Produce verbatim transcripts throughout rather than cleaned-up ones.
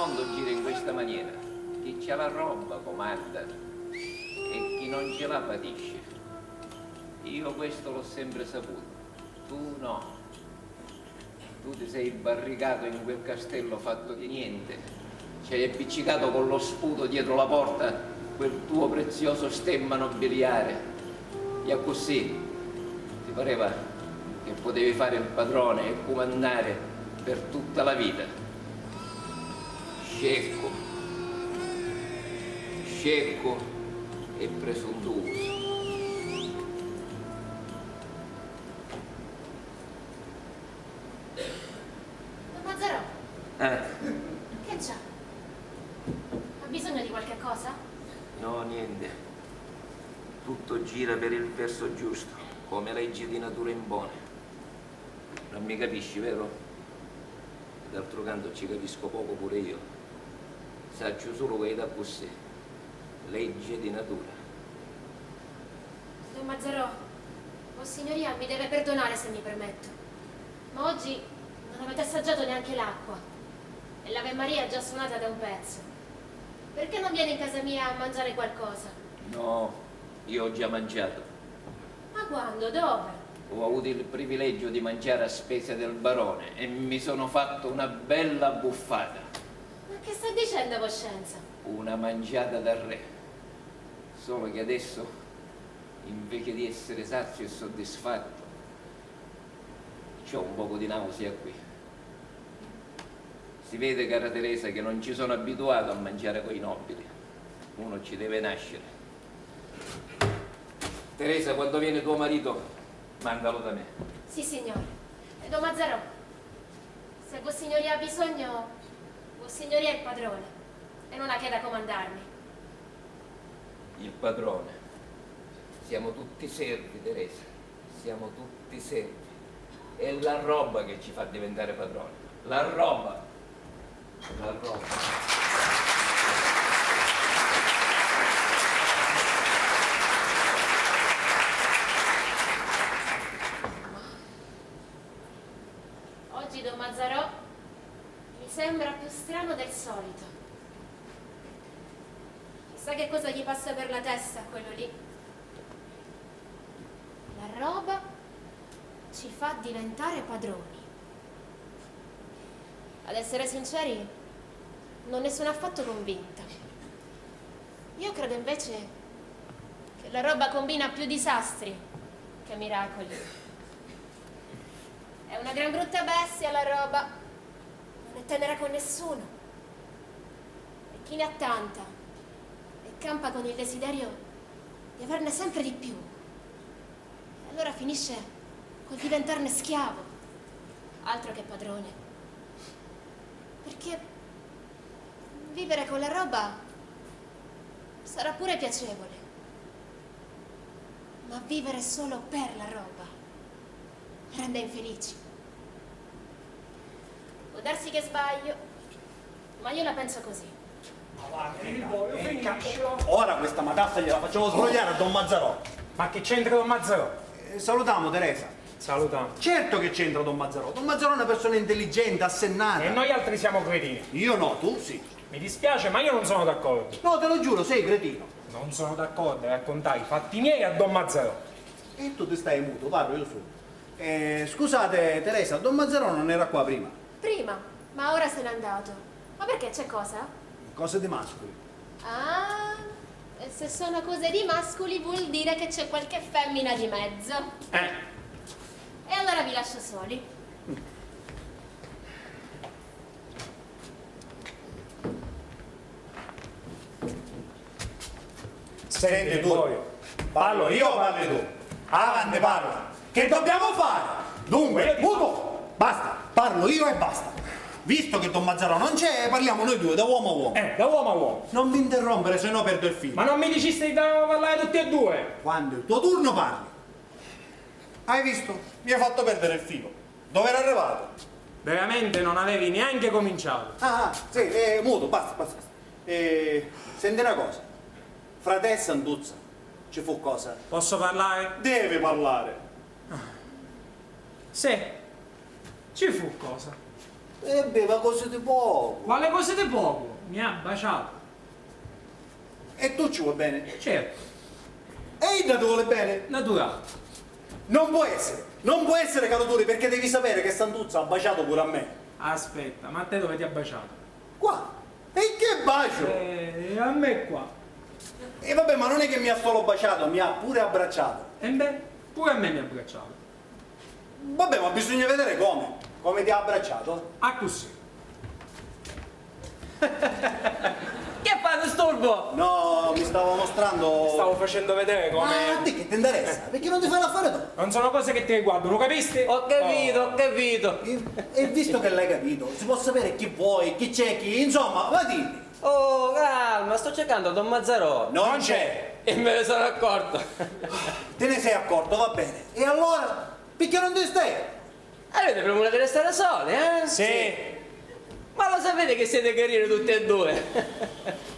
mondo gira in questa maniera, chi c'ha la roba comanda e chi non ce la patisce. Io questo l'ho sempre saputo, tu no. Tu ti sei barricato in quel castello fatto di niente, ci hai appiccicato con lo sputo dietro la porta quel tuo prezioso stemma nobiliare. E accussì ti pareva che potevi fare il padrone e cumandare per tutta la vita. Sceccu, sceccu e presuntuoso. Don Mazzarò, eh, che c'ha? Ha bisogno di qualche cosa? No, niente. Tutto gira per il verso giusto, come legge di natura impone. Non mi capisci, vero? E d'altro canto ci capisco poco pure io. Sacciu sulu ca è d'accussì. Legge di natura. Don Mazzarò, vossignoria mi deve perdonare se mi permetto, ma oggi non avete assaggiato neanche l'acqua e l'Ave Maria è già suonata da un pezzo. Perché non viene in casa mia a mangiare qualcosa? No, io ho già mangiato. Ma quando? Dove? Ho avuto il privilegio di mangiare a spese del barone e mi sono fatto una bella buffata. Ma che sta dicendo, voscenza? Una mangiata da re. Solo che adesso, invece di essere sazio e soddisfatto, c'ho un poco di nausea qui. Si vede, cara Teresa, che non ci sono abituato a mangiare coi nobili. Uno ci deve nascere. Teresa, quando viene tuo marito, mandalo da me. Sì, signore. E don Mazzarò, se vossignoria ha bisogno, vossignoria è il padrone e non ha che da comandarmi. Il padrone. Siamo tutti servi, Teresa. Siamo tutti servi. È la roba che ci fa diventare padroni. La roba. La roba. Oggi don Mazzarò mi sembra più strano del solito. Chissà che cosa gli passa per la testa a quello lì. La roba ci fa diventare padroni. Ad essere sinceri, non ne sono affatto convinta. Io credo invece che la roba combina più disastri che miracoli. È una gran brutta bestia la roba, non è tenera con nessuno. E chi ne ha tanta e campa con il desiderio di averne sempre di più, e allora finisce col diventarne schiavo, altro che padrone. Perché vivere con la roba sarà pure piacevole, ma vivere solo per la roba rende infelici. Può darsi che sbaglio, ma io la penso così. Ora questa matassa gliela facciamo sbrogliare a don Mazzarò. Ma che c'entra don Mazzarò? Eh, salutiamo Teresa. Salutiamo. Certo che c'entra don Mazzarò. Don Mazzarò è una persona intelligente, assennata. E noi altri siamo cretini. Io no, tu sì. Mi dispiace, ma io non sono d'accordo. No, te lo giuro, sei cretino. Non sono d'accordo a raccontare i fatti miei a don Mazzarò. E tu ti stai muto, parlo io solo. Eh, scusate, Teresa, don Mazzarò non era qua prima? Prima, ma ora se n'è andato. Ma perché, c'è cosa? Cose di mascoli. Ah, e se sono cose di mascoli vuol dire che c'è qualche femmina di mezzo. Eh. E allora vi lascio soli. Senti tu, parlo io o parli tu? Avanti, parla. Che dobbiamo fare? Dunque, muto! Basta, parlo io e basta. Visto che don Mazzarò non c'è, parliamo noi due, da uomo a uomo. Eh, da uomo a uomo. Non mi interrompere, se no perdo il filo. Ma non mi dicisti che dovevamo parlare tutti e due? Quando è il tuo turno parli. Hai visto? Mi hai fatto perdere il filo. Dove era arrivato? Veramente non avevi neanche cominciato. Ah, ah, sì, eh, muto, basta, basta, basta. Eh, senti una cosa. Fratessa Antuzza, ci fu cosa? Posso parlare? Devi parlare. Sì, ci fu cosa. E beh, ma cosi di pocu. Quale cosi di pocu? Mi ha baciato. E tu ci vuoi bene? Certo. E idda ti vuole bene? Naturale. Non può essere, non può essere, caro Turi, perché devi sapere che Santuzza ha baciato pure a me. Aspetta, ma a te dove ti ha baciato? Qua. E che bacio! Eh, a me qua. E vabbè, ma non è che mi ha solo baciato, mi ha pure abbracciato. E beh, pure a me mi ha abbracciato. Vabbè, ma bisogna vedere come. Come ti ha abbracciato? Accussì. Che fa, disturbo? No, mi stavo mostrando. Ti stavo facendo vedere come. Ma a te che ti interessa? Perché non ti fai l'affare tuo? Non sono cose che ti riguardano, capisti? Ho capito, ho capito. E, e visto che l'hai capito, si può sapere chi vuoi, chi c'è, chi, insomma, va dimmi. Oh, calma, sto cercando Don Mazzarò. Non c'è. E me ne sono accorto. Te ne sei accorto, va bene. E allora? Perché non ti stai? Avete premura di restare soli, eh? Sì. Ma lo sapete che siete carini tutti e due?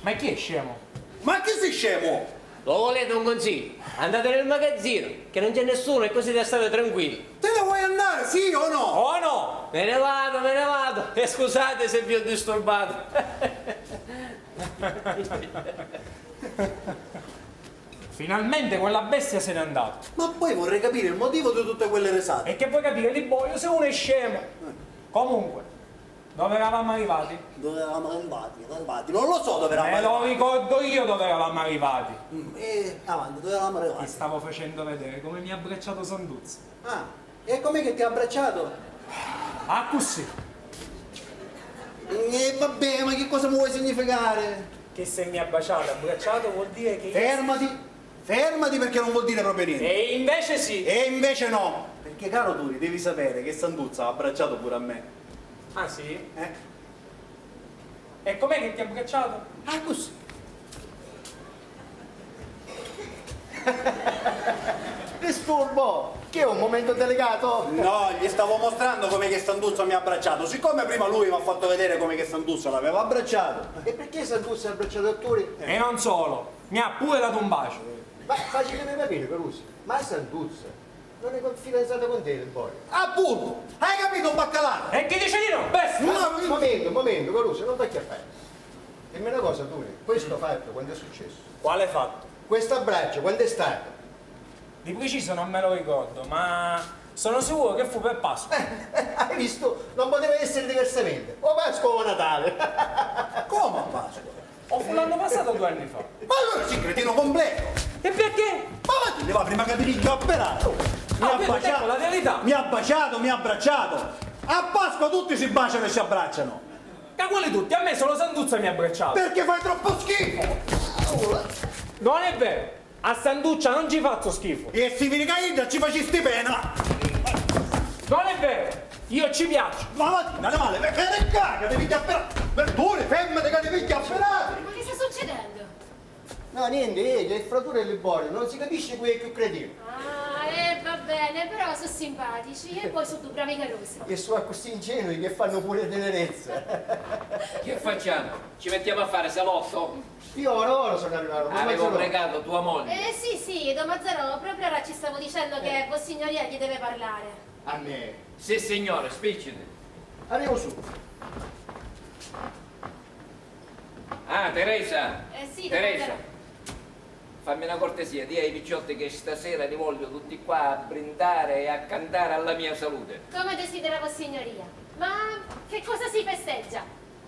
Ma chi è scemo? Ma chi si scemo? Lo volete un consiglio? Andate nel magazzino, che non c'è nessuno e così restate tranquilli. Te ne vuoi andare, sì o no? O no? Me ne vado, me ne vado. E scusate se vi ho disturbato. Finalmente quella bestia se n'è andata. Ma poi vorrei capire il motivo di tutte quelle risate. E che vuoi capire, Liborio? Sei uno scemo. Eh. Comunque, dove eravamo arrivati? Dove eravamo arrivati? Arrivati? Non lo so dove eravamo arrivati. Me lo ricordo io dove eravamo arrivati. Mm, e avanti, dove eravamo arrivati? Ti stavo facendo vedere come mi ha abbracciato Santuzza. Ah, e com'è che ti ha abbracciato? Accussì. E vabbè, ma che cosa mi vuoi significare? Che se mi ha baciato, abbracciato, vuol dire che io. Fermati, fermati, perché non vuol dire proprio niente. E invece sì. E invece no. Perché, caro Turi, devi sapere che Santuzza ha abbracciato pure a me. Ah, sì? Eh? E com'è che ti ha abbracciato? Ah, così. Disturbo! Che è un momento delicato? No, gli stavo mostrando come che Santuzza mi ha abbracciato. Siccome prima lui mi ha fatto vedere come che Santuzza l'aveva abbracciato. E perché Santuzza ha abbracciato a Turi? E non solo, mi ha pure dato un bacio. Ma facitemi capire, Carusi, ma Santuzza non è fidanzata con te, Liborio? Appunto! Hai capito, baccalà? E chi dice di no? Bestia! Ma un momento, un momento, Caruso, non t'acchiappare. Dimmi una cosa, Turi, questo fatto quando è successo? Quale fatto? Questo abbraccio quando è stato? Di preciso non me lo ricordo, ma sono sicuro che fu per Pasqua. Eh, hai visto? Non poteva essere diversamente. O Pasqua o Natale. Come a Pasqua? O fu l'anno passato o due anni fa? Ma allora sì, cretino completo! E perché? Ma va, ti ne va prima che ti pigli a pedate! Mi ha baciato, la verità! Mi ha baciato, mi ha abbracciato! A Pasqua tutti si baciano e si abbracciano! Ca quali tutti? A me solo Santuzza mi ha abbracciato! Perché fai troppo schifo! Non è vero! A Santuccia non ci fazzu schifu! E si vidi ca idda ci facisti pena! Non è vero! Io ci piaccio! Ma va, animale, ve-, vedi ccà ca ti pigghia a pedati! Verdure, femmini ca ti pigghia a pedati! Ma che sta succedendo? No, niente, eh, che è frattura e Liborio, non si capisce cui è più cretino. Ah, eh, va bene, però so simpatici e poi so due bravi carusi. E so accussì ingenui che fanno pure tenerezza. Che facciamo? Ci mettiamo a fare salotto? Io ora ora sono arrivato, don Mazzarò. Avevo pregato tua moglie. Eh, sì, sì, don Mazzarò, proprio ora ci stavo dicendo che vossignoria gli deve parlare. A me? Sissignore, spicciti. Arrivo subito. Ah, Teresa! Eh, sì, don Teresa, Mazzarò. Fammi una cortesia, dì ai picciotti che stasera li voglio tutti qua a brindare e a cantare alla mia salute. Come desidera vossignoria. Ma che cosa si festeggia?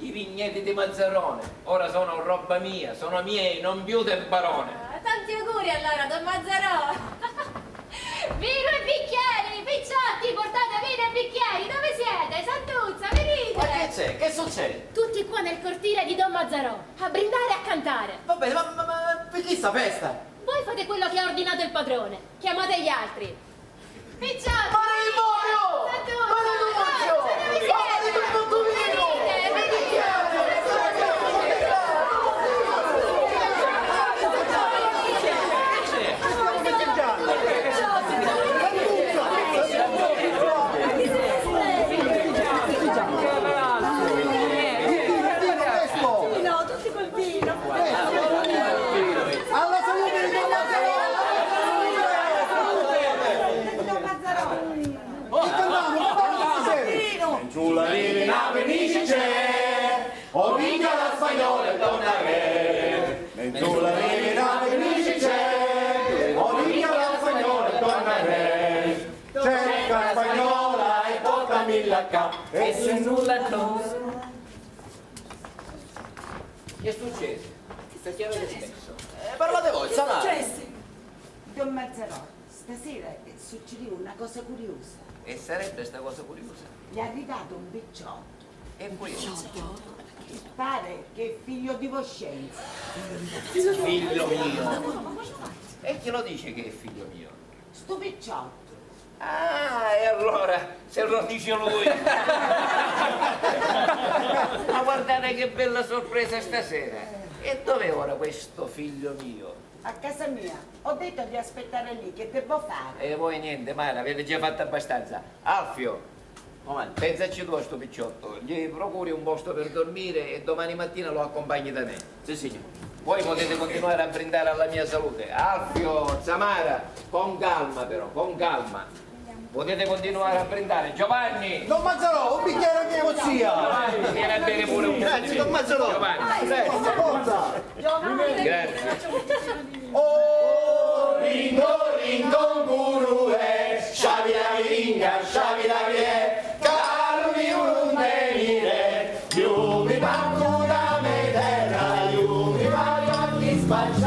I vigneti di Mazzarone ora sono roba mia, sono miei, non più del barone. Ah, tanti auguri allora, don Mazzarò! Vino e bicchieri, picciotti, portate vino e bicchieri, dove siete? Santuzza, venite! Ma che c'è? Che succede? Tutti qua nel cortile di don Mazzarò, a brindare e a cantare. Va bene, ma, ma, ma perché sta festa? Voi fate quello che ha ordinato il padrone, chiamate gli altri. Picciotto! Matrimonio! Matrimonio! Sì, no, tutti col vino. Alla salute di Don Mazzarò! Di Don Mazzarò! Che cantiamo, cantiamo tutti insieme! Spagnola e torna re, menzu la vita felici c'è, o vita la spagnola e torna re, cerca spagnola e portamilla qua, e se nulla no. Che succede? Chi sta chiamando spesso? Eh, parlate voi, Samara. Successi? Don Mazzarò, stasera, eh, succedeva una cosa curiosa. E sarebbe sta cosa curiosa? È arrivato un picciotto. E curiosa? Picciotto? Pare che è figlio di voscenza. Figlio mio? E chi lo dice che è figlio mio? Stu picciotto. Ah, e allora se lo dice lui. Ma guardate che bella sorpresa stasera. E dov'è ora questo figlio mio? A casa mia. Ho detto di aspettare lì, che devo fare? E voi niente, Mara, avete già fatto abbastanza. Alfio, pensaci tu a sto picciotto, gli procuri un posto per dormire e domani mattina lo accompagni da me. Sì, signore. Voi potete continuare a brindare alla mia salute. Alfio, Samara, con calma però, con calma. Potete continuare a brindare. Giovanni! Don Mazzarò, un bicchiere a mia zia! Giovanni, vieni a bere pure un po'. Grazie, don Mazzarò. Giovanni. Forza, forza! Grazie. Oh, ringo, ringo, guru, eh, sciavi la viringa, sciavi la vie, calumi un tenire, iu mi partu da me terra, iu mi partu a chi spaccia.